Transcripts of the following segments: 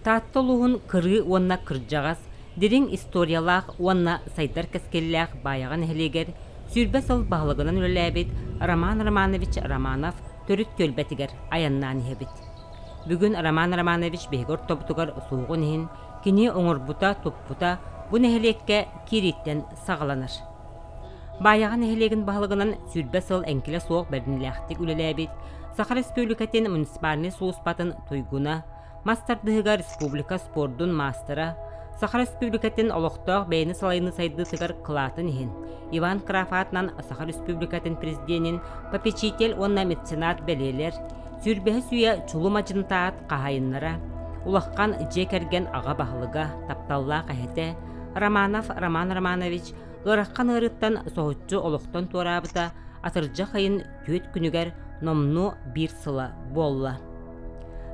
Таатта улууһун кырыы уонна кырдьаҕас, дириҥ историялаах уонна сайдар кэскиллээх Баайаҕа нэһилиэгэр 20 сыл баһылыгынан үлэлээбит Роман Романович Романов төрүт түөлбэтигэр айаннаан иһэбит. Бүгүн Роман Романович биһиги ортобутугар суоҕун иһин, кини оҥорбута-туппута бу нэһилиэккэ киирииттэн саҕаланар. Баайаҕа нэһилиэгин баһылыгынан 20 сыл эҥкилэ суох бэринилээхтик үлэлээбит Саха Республикатын муниципальнай сулууспатын туйгуна, мас тардыһыгар республика спордун маастара, Саха Республикатын олохтоох бэйэни салайыныы сайдыытыгар кылаатын иһин Иван Краф аатынан Саха Республикатын президенин попечитель уонна меценат бэлиэлэр, сүүрбэһис үйэ чулуу мадьынытаат хаһаайыннара, улахан дьиэ кэргэн аҕа баһылыга, тапталлаах эһэтэ Романов Роман Романович ыарахан ыарыыттан соһуччу олохтон туораабыта атырдьах ыйын түөрт күнүгэр номнуо биир сыла буолла.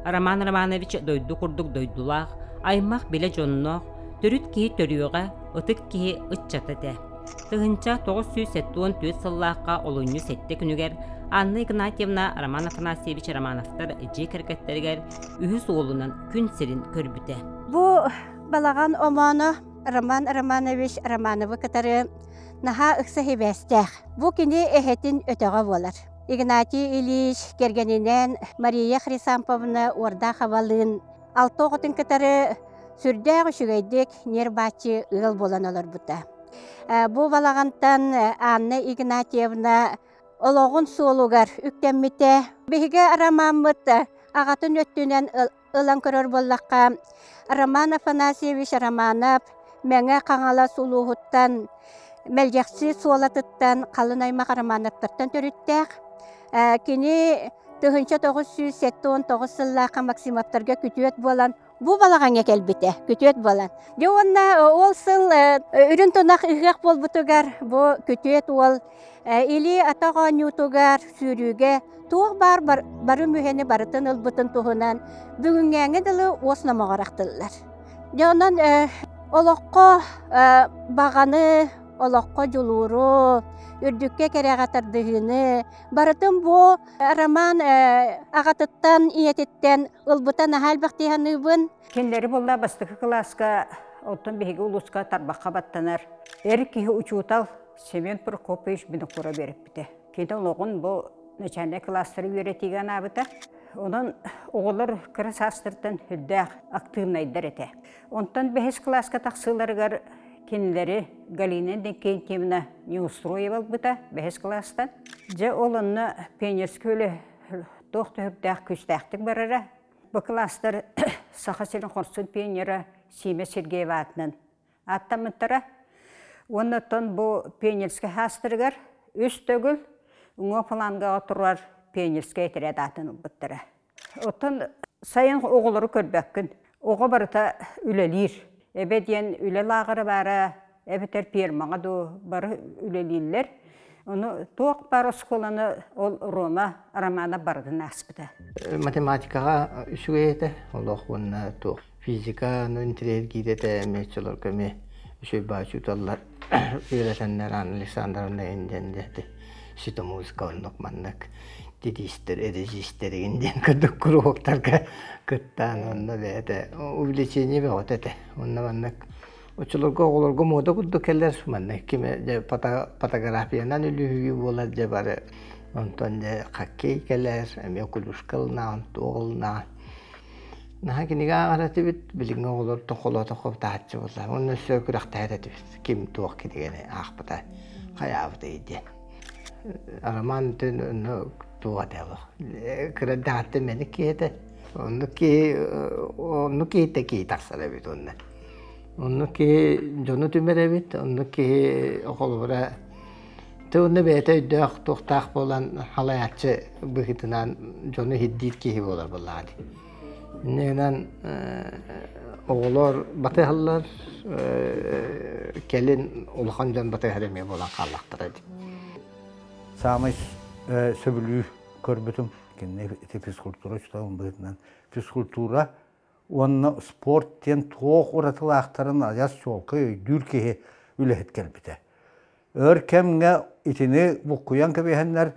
Роман Романович дойду курдук дойдулаах, аймах-билэ дьонноох, төрүт киһи төрүөҕэ, ытык киһи ыччата этэ. 1974 сыллаахха олунньу сэттэ күнүгэр Анна Игнатьевна Роман Афанасьевич Романовтар дьиэ кэргэттэригэр үһүс уолунан күн сирин көрбүтэ. Бу балаҕан омооно Роман Романович Романовы кытары наһаа ыкса сибээстээх. Бу кини эһэтин өтөҕө буолар. Игнатий Ильич кэргэнинээн Мария Хрисамповна Уордааховалыын алта оҕотун кытары сүрдээх үчүгэйдик ньир-бааччы ыал буолан олорбута. Бу балаҕантан Анна Игнатьевна олоҕун суолугар үктэммитэ. Биһиги ромаммыт аҕатын өттүнэн ылан көрөр буоллахха, Роман Афанасьевич Романов Мэҥэ Хаҥалас улууһуттан Мэлдьэхси Суолатыттан халын аймах Романовтартан төрүттээх. Кини 1979 сыллаахха Максимовтарга күтүөт буолан бу балаҕаҥҥа кэлбитэ, күтүөт буолан. Дьэ уонна ол сыл үрүн тунах ыһыах буолбутугар бу күтүөт уол Илии-атах оонньуутугар, сүүрүүгэ туох баар бары мүһэни барытын ылбытын туһунан бүгүҥҥээҥҥэ дылы уос номоҕор ахтыллар. Дьэ онон олоххо баҕаны, олоххо дьулууру, үрдүккэ кэрэҕэ тардыһыыны барытын бу Роман аҕатыттан, ийэтиттэн ылбыта наһаа элбэх дии саныыбын. Кинилэри буолла бастакы кылааска, оттон биһиги улууска тарбахха баттанар эр киһи учуутал Семен Прокопьевич Винокуров үөрэппитэ. Кини олоҕун бу начальнай кылаастары үөрэтиигэ анаабыта. Онон оҕолор кыра саастартан үрдээх актыыбынайдар этэ. Онтон бэһис кылааска тахсыыларыгар кинилэри Галина Иннокентьевна Неустроева ылбыта бэһис кылаастан. Дьэ ол онно пионерскай үлэ туох да үрдээх күүстээхтик барара. Бу кылаастар Саха сирин хорсун пионера Сима Сергеева аатынан ааттаммыттара. Уонна оттон бу пионерскай хаастарыгар үс төгүл уҥа флангаҕа турар пионерскай этэрээт аатын ылбыттара. Оттон сайын оҕолору көрбөккүн. Оҕо барыта үлэлиир. Эбэ диэн үлэ лааҕыра баара, эбэтэр пиэрмаҕа дуу бары үлэлииллэр. Ону туох баар оскуоланы ол Рома романа барытын ааспыта. Математикаҕа үчүгэй этэ, олох уонна туох физика интэриэһиргиир этэ эмиэ оччолорго эмиэ үчүгэй баҕа учууталлар үөрэтэннэр Анна Александровна диэн диэти ситомузыка оннук маннык тидиистэр эрэжиистэригин диэн курдук куруһуоктарга кыттаан онно бэйэтэ увлечение бөҕөтө этэ онно маннык оччолорго оҕолорго муода курдук кэлэр манна ким дьэ фотографиянан үлүһүйүү буолар дьэ бары онтон дьэ хоккей кэлэр эмиэ клюшка ылынаҕын туох ылынаҕын Наһаа кинигэ ааҕар этибит, билиҥҥи оҕолортон холоотоххо таһыччы буолла. Уонна өссө күрэхтэһэр этибит. Ким туох кинигэни аахпыта, хайаабытай диэн. Роман онно туох этэ олох. Кыра эрдэҕиттэн мэник киһи этэ. Оннук киһи оннук киһиттэн киһи тахсар эбит уонна. Оннук киһи дьону түмэр эбит, оннук киһи холобура Тэ уонна бэйэтэ өйдөөх, туохтаах буолан халайааччы быһыытынан дьону иһирдиир киһи буолар буоллаҕа дии. Иннинэн оҕолор батыһаллар, кэлин улахан дьон батыһар эмиэ буолан хааллахтара дии. Саамай сөбүлүү көрбүтүм кинини ити физкультура учууталын быһыытынан физкультура уонна спорт диэн туох уратылаахтарын адьас чуолкай өйдүүр киһи үлэһит кэлбитэ. Өр кэмҥэ итини буккуйан кэбиһэннэр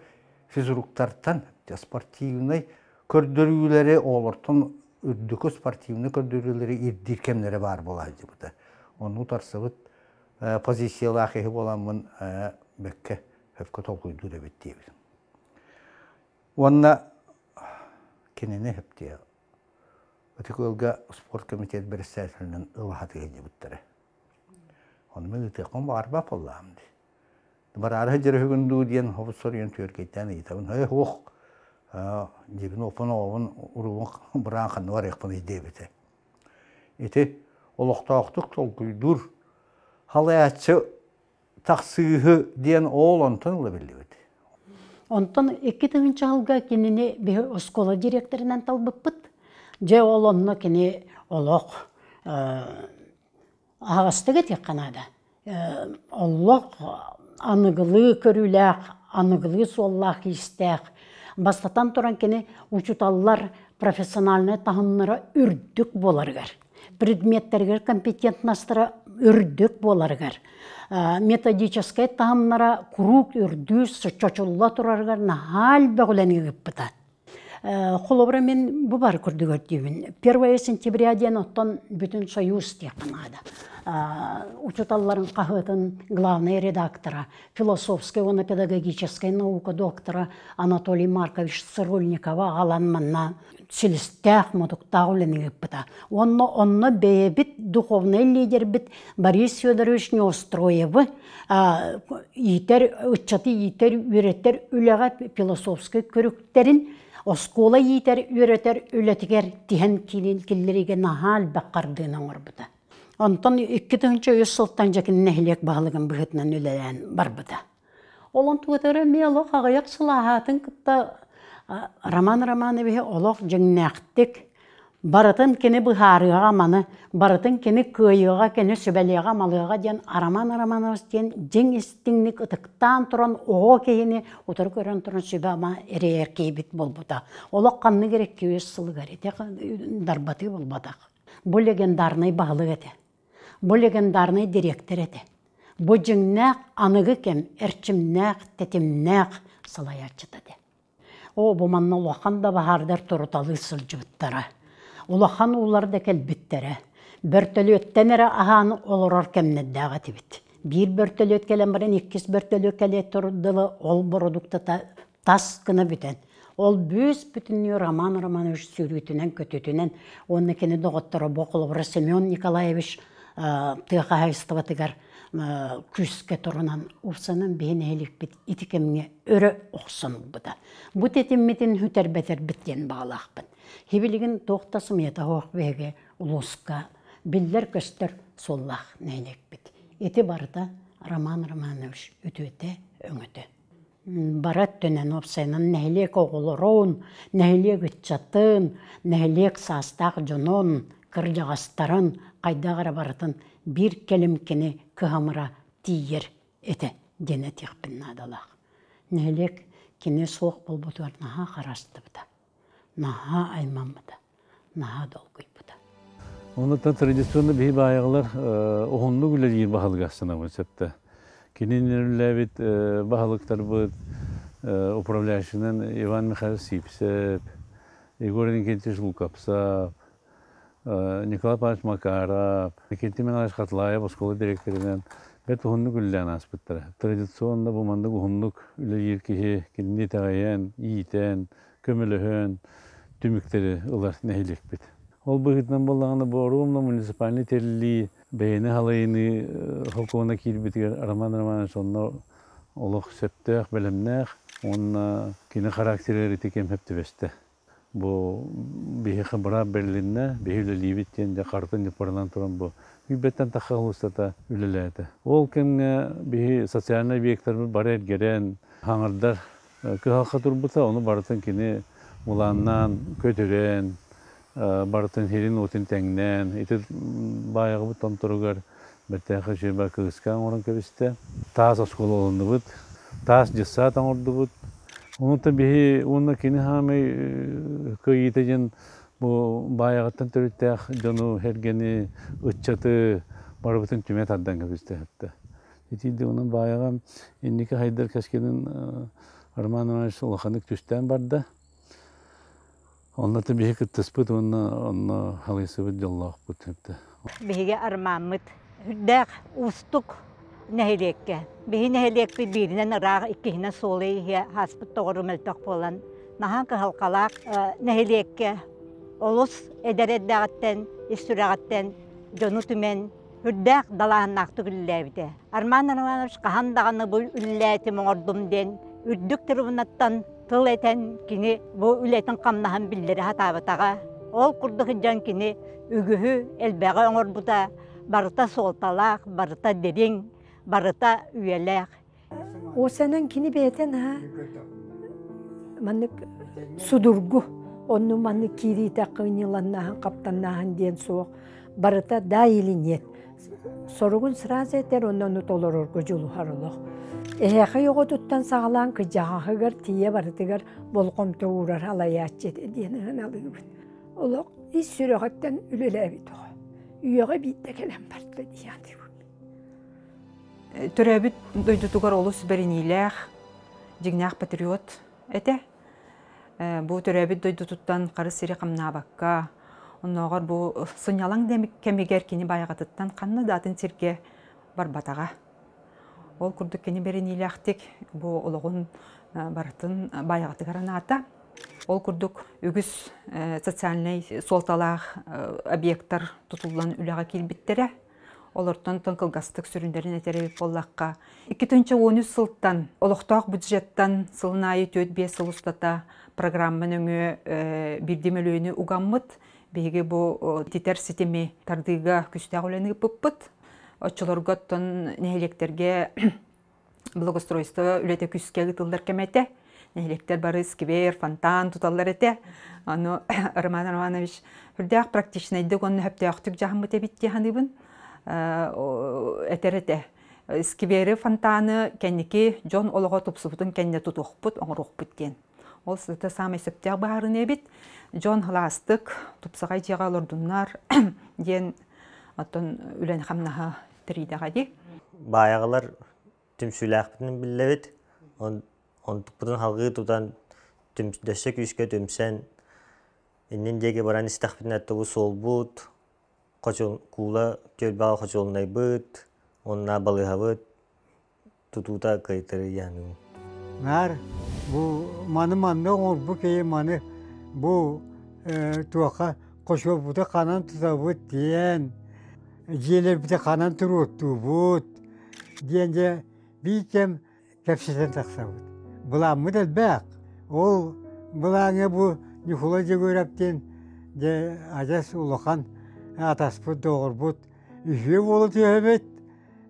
физруктартан спортивнай көрдөрүүлэри оҕолортон үрдүкү спортивнай көрдөрүүлэри ирдиир кэмнэрэ баар буола сылдьыбыта. Онну утарсыбыт позициялаах киһи буоламмын бэккэ сөпкө толкуйдуур эбит диэбитим. Уонна кинини сөптүө Ытык ыалга спорт комитет бэрэссэдээтэлинэн ылаһатыы сылдьыбыттара. Ону мин ыытыахпын баҕарбат буоллаҕым дии. Бараары сылдьар үһүгүн дуу диэн хобус соруйан түөркэйдээн ыйытабын. Ээ суох, дьиэбин уоппун оҕобун уруубун быраан ханна барыахпыный диэбитэ. Ити олохтоохтук толкуйдуур халайааччы тахсыыһы диэн ол онтон ыла биллибит. Онтон 2 тыһыынча сылга кинини биһи оскуола директорынан талбыппыт. Дьэ ол онно кини олох аһаҕастык этиэххэ наада. Олох аныгылыы көрүүлээх, аныгылыы суоллаах-иистээх. Бастатан туран кини учууталлар профессиональнай таһымнара үрдүк буоларыгар, предметтэригэр компетентностара үрдүк буоларыгар, методическай таһымнара куруук үрдүү чочулла турарыгар наһаа элбэх үлэни ыыппыта. Холобура мин бу бары курдук көрдүүбүн. 1 сентября диэн оттон бүтүн союз диэххэ наада. Учууталларын хаһыатын главный редактора, философскай уонна педагогическай наука доктора Анатолий Маркович Цирульникова аҕалан манна силистээх, мутуктаах үлэни ыыппыта. Уонна онно бэйэбит духовнай лидербит Борис Федорович Неустроевы иитэр, ыччаты иитэр, үөрэтэр үлэҕэ философскай көрүктэрин оскуола иитэр, үөрэтэр үлэтигэр тиһэн киирин киллэриигэ наһаа элбэх хардыыны оҥорбута. Онтон 2003 сылтан дьэ нэһилиэк баһылыгын быһыытынан үлэлээн барбыта. Ол онтугутара эмиэ олох аҕыйах сыл ааһаатын кытта Роман Романовиһы олох дьиҥнээхтик барытын кини быһаарыаҕа маны, барытын кини кыайыаҕа, кини сүбэлиэҕэ-амалыаҕа диэн Роман Романович диэн дьиҥ истиҥник ытыктаан туран оҕо киһини утары көрөн туран сүбэ-ама эрэйэр киһибит буолбута. Олох ханнык эрэ 200 сылыгар ити дарбатыы буолбатах. Бу легендарнай баһылык этэ. Бу легендарнай дириэктэр этэ. Бу дьиҥнээх аныгы кэм эрчимнээх, тэтимнээх салайааччыта этэ. Оо, бу манна улахан да баһаардар туруталыы сылдьыбыттара. Улахан уулар да кэлбиттэрэ. Бөртөлүөттэн эрэ аһаан олорор кэмнэрдээх этибит. Биир бөртөлүөт кэлэн баран иккис бөртөлүөт кэлиэ дылы ол бородууктата тас гына бүтэн. Ол бүүс бүтүннүү Роман Романович сүүрүүтүнэн-көтүүтүнэн уонна кини доҕотторо бу холобура Семен Николаевич тыа хаһаайыстыбатыгар күүскэ турунан упсанан биһи нэһиликпит ити кэмҥэ өрө охсон ылбыта. Бу тэтиммитин сүтэрбэтэрбит диэн баҕалаахпын. Хибилигин туох да сымыйата суох биһиги улууска биллэр-көстөр суоллаах нэһилиэкпит. Ити барыта Роман Романович үтүөтэ, өҥөтө. Бары өттүнэн уопсайынан нэһилиэк оҕолорун, нэһилиэк ыччатын, нэһилиэк саастаах дьонун, кырдьаҕастарын хайдах эрэ барытын биир кэлим кини кыһамыра тиийэр этэ диэн этиэхпин наадалаах. Нэһилиэк кини суох буолбутугар наһаа хараастыбыта, наһаа аймаммыта, наһаа долгуйбута. Онуттан традиционно биһи баайаҕалар уһуннук үлэлиир баһылыга санабын сөптө. Кинини үлэлээбит баһылыктарбыт управляющийынан Иван Михайлович Сипсев, Егор Иннокентьевич Лукапсов, Николай Павлович Макаров, Никитин Михайлович Хатлаев оскуола директорынан бэрт уһуннук үлэлээн ааспыттара. Традиционно бу маннык уһуннук үлэлиир киһи кинини итэҕэйэн, иитэн, көмөлөһөн түмүктэри ылар нэһилиэкпит. Ол быһыытынан буоллаҕына бу Оруомна муниципальнай тэриллии бэйэни халайыныы сокуона киирбитигэр Роман Романович онно олох сөптөөх, бэлэмнээх уонна кини характерыгар ити кэм сөп түбэстэ. Бу биһиэхэ быраап бэрилиннэ, биһи үлэлиибит диэн дьэ харытын ньыппарынан туран бу үйбэттэн тахха устата үлэлээтэ. Ол кэмҥэ биһи социальнай объектарбыт бары эргэрэн, хаҥырдар кыһалҕа турбута, ону барытын кини мулааннаан, көтүрэн, барытын сирин-уотун тэҥнээн, ити баайаҕыбыт томторугар бэртээхэй үчүгэй кыыска оҥорон кэбистэ. Таас оскуола ылынныбыт, таас дьыссаат оҥордубут. Онуттан биһи уонна кини хаамай кыайыыта диэн бу баайаҕыттан төрүттээх дьону, эргэни, ыччаты барыбытын түмэ тардан кэбистэ. Итиирдик онон баайаҕа инники хайдар кэскилин Роман Иванович улаханнык түстээн барда. Онно биһи кыттыспыт уонна онно халыйсыбыт дьоллоохпут эбитэ. Биһиги армааммыт үрдээх уустук нэһилиэккэ. Биһи нэһилиэкпит бииринэн ыраах, иккиһинэн суолу иһэ ааспыт тоҕору мөлтөх буолан, наһаа кыһалҕалаах нэһилиэккэ олус эдэр эрдэҕиттэн, ис сүрэҕиттэн дьону түмэн, үрдээх далааһыннаахтык үлэлээбитэ. Арман Романович хаһан даҕаны бу үлэлээтим оҥордум диэн үрдүк трибунаттан тыл этэн кини бу үлэтин хамнаһын биллэрэ сатаабатаҕа. Ол курдук сылдьан кини үгүһү элбэҕи оҥорбута, барыта суолталаах, барыта дириҥ, барыта үйэлээх. Уосанан кини бэйэтин аһа маннык судургу, онну маннык киириитэ кыынньыланнааһын, хаптаннааһын диэн суох. Барыта да или нет. Соругун сразу этэр, онно ону толорорго дьулуһар олох. Эһээхэй оҕотуттан саҕалаан кыдьаҕаһыгар тиийэ барытыгар болҕомто уурар алайааччы этэ диэн ыһыналыыбыт. Олох ис сүрэҕиттэн үлэлээбит оҕо. Үйэҕэ биирдэ кэлэн барда дии саныыбын. Төрөөбүт дойдутугар олус бэриниилээх, дьиҥнээх патриот этэ. Бу төрөөбүт дойдутуттан харыс сири хамнаабакка, оннооҕор бу сынньалаҥ кэмигэр кини байаҕатыттан ханна да атын сиргэ барбатаҕа. Ол курдук кини бэриниилээхтик бу олоҕун барытын байаҕатыгар анаата. Ол курдук үгүс социальнай суолталаах объектар тутуллан үлэҕэ киирбиттэрэ. Олортон кылгастык сүрүннэрин этэр эбит буоллахха, 2013 сылтан олохтоох бюджеттан сылын аайы 4-5 сыл устата программа нөҥүө биирдии мөлүйүөнү угаммыт. Биһиги бу ититэр ситими тардыыга күстээх үлэни ыыппыппыт. Оччолорго оттон нэһилиэктэргэ благоустройство үлэтэ күүскэ ыытыллар кэмэ этэ. Нэһилиэктэр бары сквер, фонтан туталлар этэ. Аны Роман Романович үрдээх практичнайдык уонна сөптөөхтүк дьаһаммыт эбит дии саныыбын. Этэр этэ. Сквери, фонтаны кэнники дьон олоҕо тупсубутун кэннэ тутуохпут, оҥоруохпут диэн. Ол сыта саамай сөптөөх быһаарыныы эбит. Дьон ылаастык, тупсаҕай дьиэҕэ олордуннар диэн оттон үлэни-хамнаһы тэрийдэҕэ дии. Баайаҕалар түмсүүлээхпитин биллэбит. Онтукпутун салгыы тутан дөссө күүскэ түмсэн иннин диэки баран истэхпитинэ тобу суолбут, куула түөлбэҕэ хочуолунайбыт уонна балыыһабыт тутуута кыайтарыйаанын. Наар бу маны манна оҥорбут киһи маны бу туохха хочуолбуту ханан тутабыт диэн дьиэлэрбитин ханан туруортуубут диэн дьэ биир кэм кэпсэтэн тахсабыт. Былааммыт элбэх. Ол былааҥҥа бу Ньукулай Дьөгүөрэп диэн дьэ адьас улахан атаспыт доҕорбут үһүө буола түһэбит.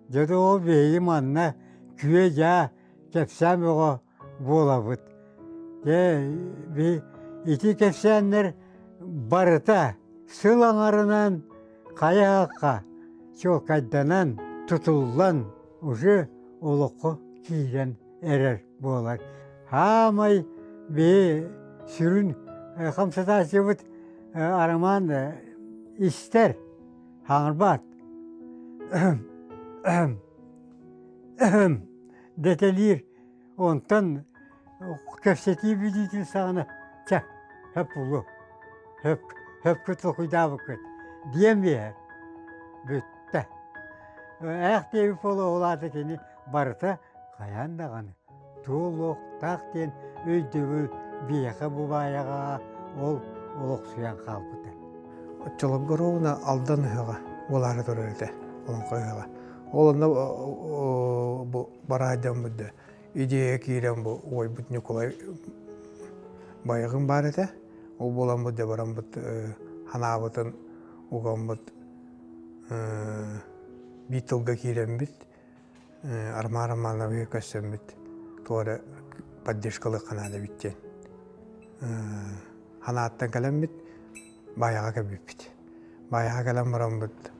Дьэ ол биһиги манна күө-дьаа кэпсээн бөҕө буолабыт. Дьэ ити кэпсээннэр барыта сыл аҥарынан хайа-хахха чуолкайданан, тутуллан уже олоххо киирэн эрэр буолар. Хаамай биһи сүрүн хамсатааччыбыт Арамаан истэр, хаҥырбат. Дэтэлиир. Онтон кэпсэтии бүтүүтүн саҕана чэ, хөп булуо, хөп, хөпкө толкуйдаабыккыт диэн биэрэр. Бүттэ. Ээх диэбит буолуо ол аата кини барыта хайаан даҕаны туолуохтаах диэн өйдөбүл биһиэхэ бу баайаҕа ол олохсуйан хаалбыта. Оччолорго ровно Алдан ыһыаҕа буолаары турар этэ, Олоҥхо ыһыаҕа. Ол онно бу бараа дьоммут да идея киирэн бу уойбут Ньукулай байыгын баар этэ. Ол буоламмыт дьэ бараммыт ханаабытын угаммыт биир тылга киирэммит Армаа Романовиһы көрсөммүт туох эрэ поддержкалыахха наада эбит диэн ханааттан кэлэммит Баайаҕа кэлбиппит. Баайаҕа кэлэн бараммыт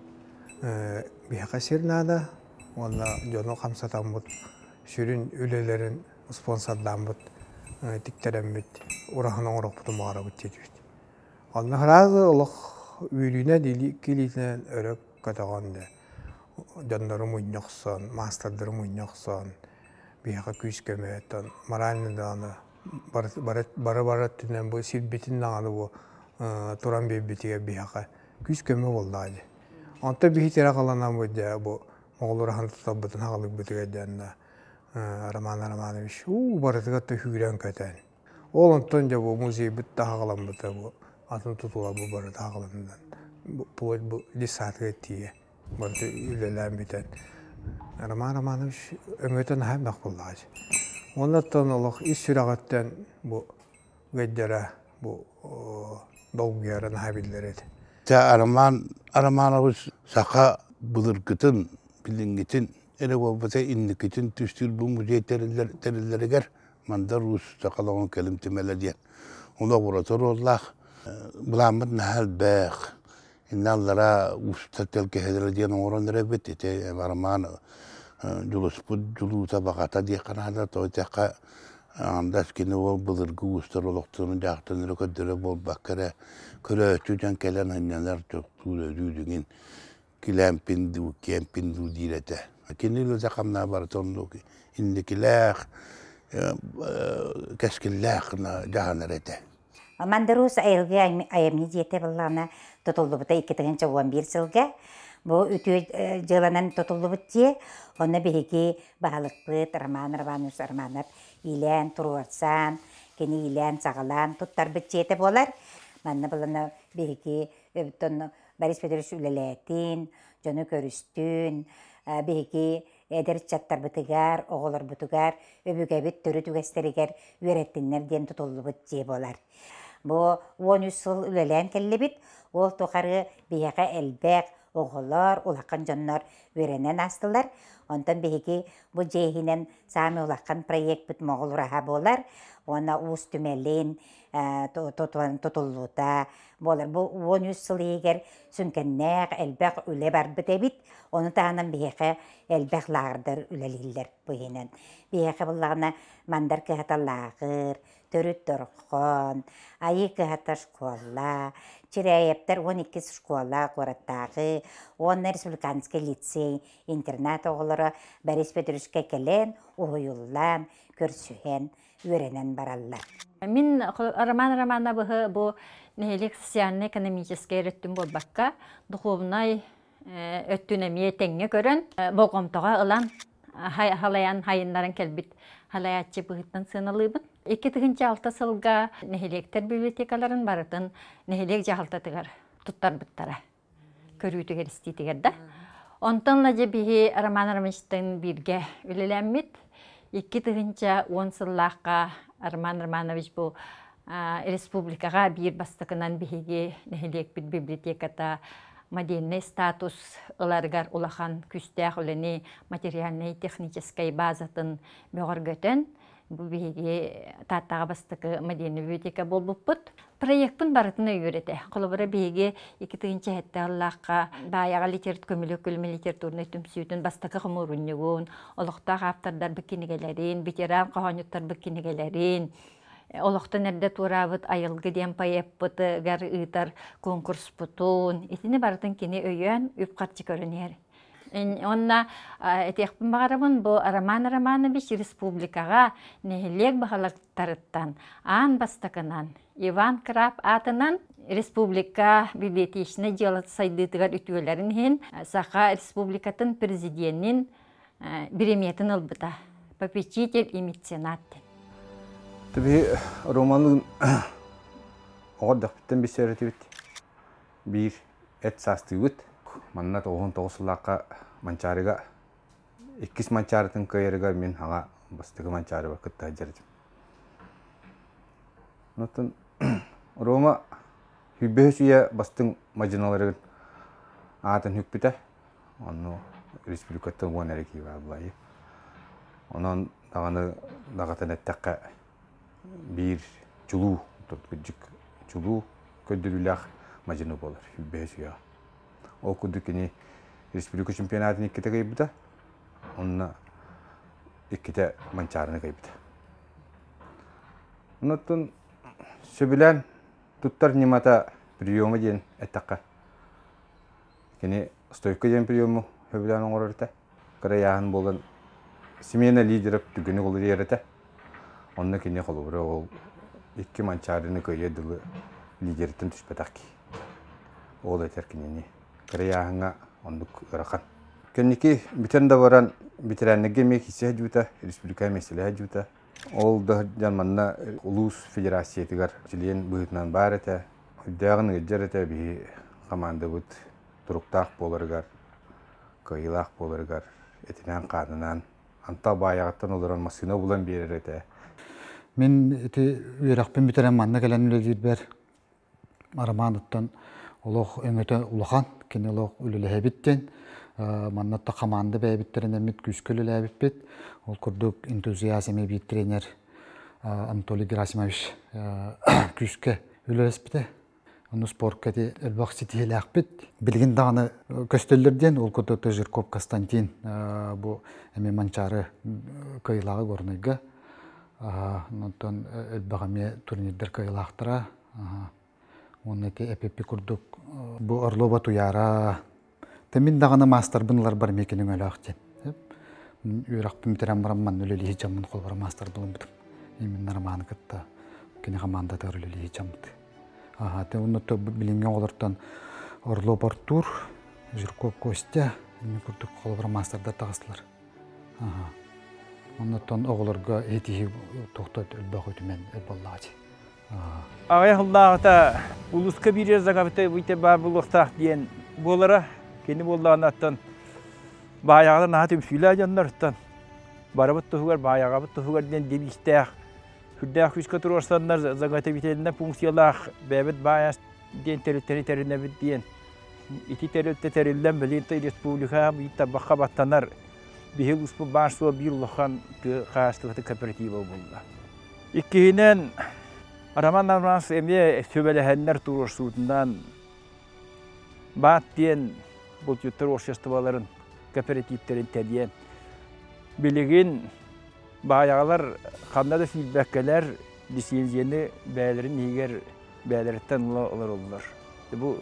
биһиэхэ сир наада уонна дьону хамсатаммыт сүрүн үлэлэрин спонсордааммыт тиктэрэммит ураһан оҥоруохпутун баҕарабыт диэтибит. Онно сразу олох үөрүүнэн илиитинэн өрө көтөҕөн да дьоннору мунньа охсон, маастардары мунньа охсон, биһиэхэ күүс-көмө, оттон морально даҕаны Бары-бары өттүнэн бу сирбитин даҕаны бу туран биэрбитигэр биһиэхэ күүс-көмө буоллаҕа дии. Онтон биһи тирэх ыланаммыт дьэ бу оҕолор аһын тутарбытын хаҕалыырбытыгар дьэ Роман Романович уу барытыгар да сүүрэн-көтөн. Ол онтон дьэ бу музейбыт да хаҕаламмыта бу атын тутула бу барыта хаҕаланан вплоть бу детсадка тиийэ барыта үлэлээн бүтэн Роман Романович өҥөтө наһаа элбэх буоллаҕа дии. Оннуттан олох ис сүрэҕиттэн бу ыалдьара бу долгуйара наһаа биллэр этэ. Чэ Роман Романович саха былыргытын, билиҥҥитин эрэ буолбата инникитин түстүүр бу музей тэриллэригэр Мандар Уус саха олоҕун кэлим түмэлэ диэн олох ураты оруоллаах. Былааммыт наһаа элбэх. Иннэ аллара уустар тэлгэһэлэрэ диэн оҥорон эрэбит. Ити Роман дьулуспут дьулуута баҕата диэххэ наада. Тоҕо диэтэххэ, андас кини ол былыргы уустар олохторун дьаахтан эрэ көрдөрө буолбакка эрэ көрөөччү дьон кэлэн анньанар тохтуур өрүү дьиҥин килээмпин дуу, киэмпин дуу диир этэ. Кини үлэтэ хамнаһа барыта оннук инникилээх, кэскиллээх гына дьаһанар этэ. Мандарус айылгы айымньы дьиэтэ буоллаҕына тутуллубута 2011 сылга. Бу үтүө дьыаланан тутуллубут дьиэ. Онно биһиги баһылыкпыт Роман Романович Романов иилээн туруорсан, кини иилээн-саҕалаан туттарбыт дьиэтэ буолар. Манна булана биһиги Борис Федорович үлэлээтин, дьону көрүстүн, биһиги эдэр ыччаттарбытыгар, оҕолорбутугар өбүгэбит төрүт үгэстэригэр үөрэттиннэр диэн тутуллубут дьиэ буолар. Бу 13 сыл үлэлээн кэллибит. Ол тухары биһиэхэ элбэх оҕолор, улахан дьоннор үөрэнэн аастылар. Онтон биһиги бу дьиэ иһинэн саамай улахан проекпыт Моҕол ураһа буолар. Уонна Уус түмэлин тутуллуута буолар. Бу 13 сыл иһигэр сүҥкэннээх элбэх үлэ барбыт эбит. Ону таһынан биһиэхэ элбэх лааҕырдар үлэлииллэр бу иһинэн. Биһиэхэ буллаҕына Мандар кыһата лааҕыр, Төрүт дорҕоон, Айыы кыһата школа, Чирээйэптэр 12 школа куораттааҕы уонна республиканский лицей интернат оҕолоро Борис Петровичка кэлэн, уһуйуллан, көрсүһэн, үөрэнэн бараллар. Мин Роман Романовыһы бу нэһилиэк социально-экономическай өттүн буолбакка, духовнай өттүн эмиэ тэҥҥэ көрөн, болҕомтоҕо ылан, халайан хайыннаран кэлбит халайааччы быһыттан сыаналыыбын. 2006 сылга нэһилиэктэр библиотекаларын барытын нэһилиэк дьаһалтатыгар туттарбыттара. Көрүүтүгэр истиитигэр да. Онтон ла дьэ биһи Роман Романовичтыын бииргэ үлэлээммит. 2010 сыллаахха Роман Романович бу республикаҕа биир бастакынан биһиги нэһилиэкпит библиотеката модельнай статус ыларыгар улахан күүстээх үлэни материальнай техническэй базатын бөҕөргөтөн бу биһиги Тааттаҕа бастакы модельнай библиотека буолбуппут. Проекпын барытын өйүүр этэ. Холобура биһиги 2007 сыллаахха Баайаҕа литература күлүмэ литературнай түмсүүтүн бастакы хомуурунньугун, олохтоох автордарбыт кинигэлэрин, ветеран хоһоонньуттарбыт кинигэлэрин, олохтон эрдэ туораабыт Айылгы диэн поэппытыгар ыытар конкурспутун, итини барытын кини өйөөн үп-харчы көрөн иһэр. Онно этиэхпин баҕарабын, бу Роман Романович республикаҕа нэһилиэк баһылыктарыттан аан бастакынан Иван Краб аатынан республика библиотечнай дьыалата сайдыытыгар үтүөлэрин иһин Саха Республикатын президенин бириэмийэтин ылбыта. Попечитель и меценат. Биһи Романын оҕо эрдэхпиттэн билсэр этибит. Биир эт саастыыбыт. Манна 99 сыллаахха Манчаарыга иккис Манчаарытын кыайарыгар мин хаҥа бастакы Манчаарыга кытта сылдьар этим. Онтон Рома сүүрбэһис үйэ бастыҥ мадьыналарын аатын сүкпүтэ. Онно республикаттан уон эрэ киһи баар буолаайы. Онон даҕаны даҕатан эттэххэ биир чулуу, кырдьык чулуу көрдөрүүлээх мадьыны буолар сүүрбэһис үйэҕэ. Ол курдук кини республика чемпионатын иккитэ кыайбыта, онно иккитэ Манчаарыны кыайбыта. Оннуттан сөбүлээн туттар ньымата приема диэн эттэххэ, кини стойка диэн приему сөбүлээн оҥорор этэ. Кыра ыйааһын буолан смена лидеров түгэни уларыйар этэ. Онно кини холобура ол икки Манчаарыны кыайыа дылы лидериттэн түспэтэх киһи. Ол этэр кинини. Кырайааһыҥҥа оннук ыарахан. Кэнники бүтэн да баран ветераннарга эмиэ киирсэ сылдьыбыта, республика миэстэлэһэ сылдьыбыта. Ол да сылдьан манна улуус федерациятыгар чилиэн быһыытынан баар этэ. Үрдээҕин ыалдьар этэ биһи хамаандабыт туруктаах буоларыгар, кыайыылаах буоларыгар этинэн-хаанынан Антал баайаҕыттан олорон массыына булан биэрэр этэ. Мин ити үөрэхпин бүтэрэн манна кэлэн үлэлиирбэр Романыттан олох өҥөтө улахан, кини олох үлэлэһэбит диэн манна хамаанда бэйэбиттэринэммит күүскэ үлэлээбиппит. Ол курдук энтузиазм биир тренер Анатолий Герасимович күүскэ үлэлэспитэ. Ону спортка ити элбэх ситиһиилээхпит. Билигин даҕаны көстөллөр диэн, ол курдук Жирков Константин бу эмиэ Манчаары кыайыылааҕы Горнайга. Онтон элбэх эмиэ турнирдар кыайыылаахтара. Уонна ити эпипи курдук бу Орлова Туйаара. Мин даҕаны маастарбын ыларбар эмиэ кини өҥөлөөх диэн. Үөрэхпин бүтэрэн баран манна үлэлии сылдьаммын холобура маастарбын ылбытым. Именно Романы кытта кини хамаандатыгар үлэлии сылдьаммыт. Аха, онно билиҥҥи оҕолортон Орлов Артур, Жирков Костя, инни курдук холобура маастардар таҕыстылар. Аха. Оннуттан оҕолорго этиһи тохтот элбэх үтүмэн буоллаҕа Аҕыйах сыллааҕыта улууска биир загабыта быйта баар буолуохтаах диэн буолара. Кини буоллаҕынаттан баайаҕалар наһаа түмсүүлээх дьоннортон барыбыт туһугар, баайаҕабыт туһугар диэн девизтээх сүрдээх күүскэ туруорсаннар заготовительнай функциялаах бэйэбит баайас диэн тэрилтэни тэринэбит диэн ити тэрилтэ тэриллэн билигин республика биир тарбахха баттанар биһи улууспут баар суол биир улахан тыа хаһаайыстыбатын кооператива буолла. Иккиһинэн, Роман Романов эмиэ сүбэлэһэннэр туруорсуутунан БАТ диэн булчуттар обществоларын кооперативтэрин тэрийэн билигин баайаҕалар ханна да сүүрбэккэлэр лицензияны бэйэлэрин иһигэр бэйэлэриттэн ыла олороллор. Бу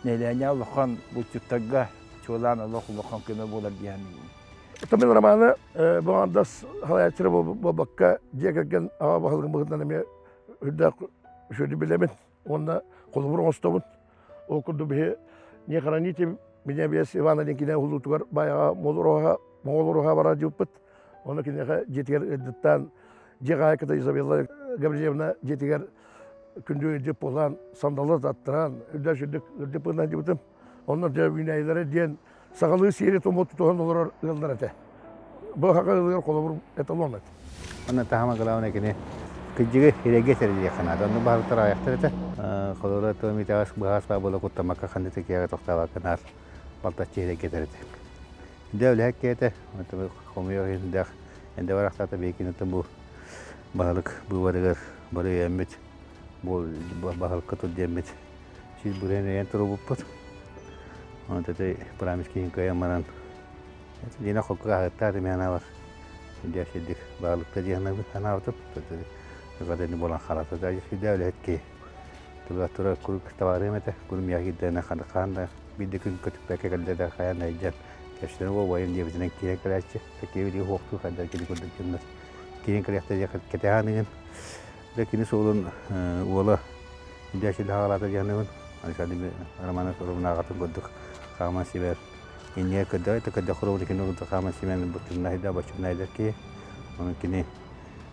нэһилиэнньэ улахан булчуттарга чуолаан олох улахан көмө буолар диэн Тамил Романы Боҕандас халаяччыра буолбакка дьиэ кэргэн аҕа баһылыгын быһыытынан эмиэ үрдээх үчүгэйдик билэбин уонна холобур оҥостобун. Ол курдук биһи не храните меня без Ивана Линкина уһулуутугар байаҕа Моҕол уруһа барар дьыппыт. Ону киниэхэ дьиэтигэр ыалдьыттаан дьиэ хаһаайката Изабелла Гаврильевна дьиэтигэр күндү ыалдьыт буолан сандалы таттаран үрдээх сүрдүк ыалдьыт быһыытынан дьыбытым. Онно дьэ үүнээйилэрэ диэн сахалыы сиэри туму тутуһан олорор ыаллар этэ. Бу саха ыалыгар холобур эталон этэ. Онно таһама главное кини кыдьыгы ирэгэ тэрилиэххэ наада. Онно баһылыктар аҕыйахтар этэ. Холобура туом итэҕэс быһаас баа буола куттамакка ханна тикиэҕэ тохтообакка наар балтаччы ирэгэ этэр этэ. Дэ үлэһит киһи хомуйуох иһиндээх энде барахтаата биһикинитин бу баһылык быыбарыгар бары өйөммүт бу баһылыкка тут диэммит сүүс бырыһыан өйөөн турубуппут. Онон эти прамис киһин кыайан баран дина хокка аһыттаат эмиэ анаабар дьэ сирдик баһылыкта диэн анаабытым гадени болан харата да сүдэ үлэһит киһи тура тура курук табаарыам этэ курум яхиддена хаан да биирдэ күн көтүппэккэ кэллэ да хайаан да илдьэн кэпсэтэн уойан диэбитинэн киирэн кэлээччи такие билиги хуохтуу хайдар кини курдук дьоннор киирэн кэлиэхтэ кэтэһээныгын да кини суолун уола Дьэ хаалаата диэхнэбин Александр Романов Румнааҕатын курдук хааман сибэр иннигэ көрдөөх это көрдөх курубут кини курдук хааман симэн буччуннайда боччуннайдар киһи онон кини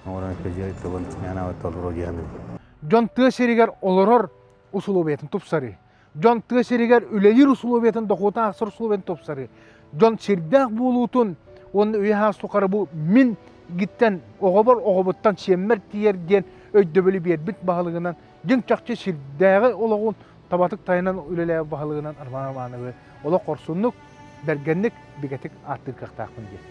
оҥорон көдьүө тылын сменаабыт толору диэхнэбин Дьон тыа сиригэр олорор усулуобуйатын тупсарыы. Дьон тыа сиригэр үлэлиир усулуобуйатын, дохуотун аахсар усулуобуйатын тупсарыы. Дьон сирдээх буолуутун уонна үйэ-саас тухары бу мин гиттэн оҕобор оҕобуттан сиэммэр тиийэр диэн өйдөбүлү биэрбит баһылыгынан дьиҥ чахчы сирдээҕи олоҕун табатык тайанан үлэлээбит баһылыгынан Роман Романовы олох хорсуннук, бэргэнник, бигэтик ааттыыр кыахтаахпын диэн.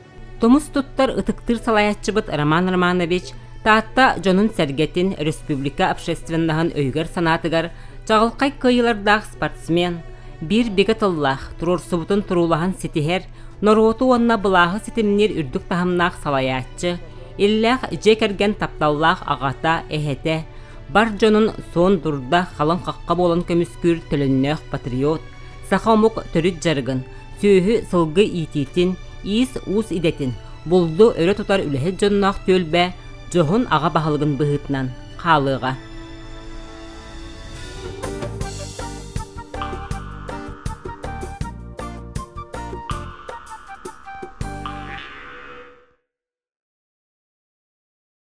Тумус туттар ытыктыыр салайааччыбыт Роман Романович Таатта дьонун-сэргэтин, республика общественноһын өйүгэр-санаатыгар чаҕылхай кыайыылардаах спортсмен, биир бигэ тыллаах, туруорсубутун туруулаһан ситиһэр, норуоту уонна былааһы ситимниир үрдүк таһымнаах салайааччы, иллээх дьиэ кэргэн тапталлаах аҕата, эһэтэ, бар дьонун суон дурда халыҥ хахха буолан көмүскүүр төлөннөөх патриот, саха омук төрүт дьарыгын, сүөһү, сылгы иитиитин, иис-уус идэтин, булду өрө тутар үлэһит дьонноох түөлбэ дьоһун аҕа баһылыгын быһыытынан хаалыаҕа.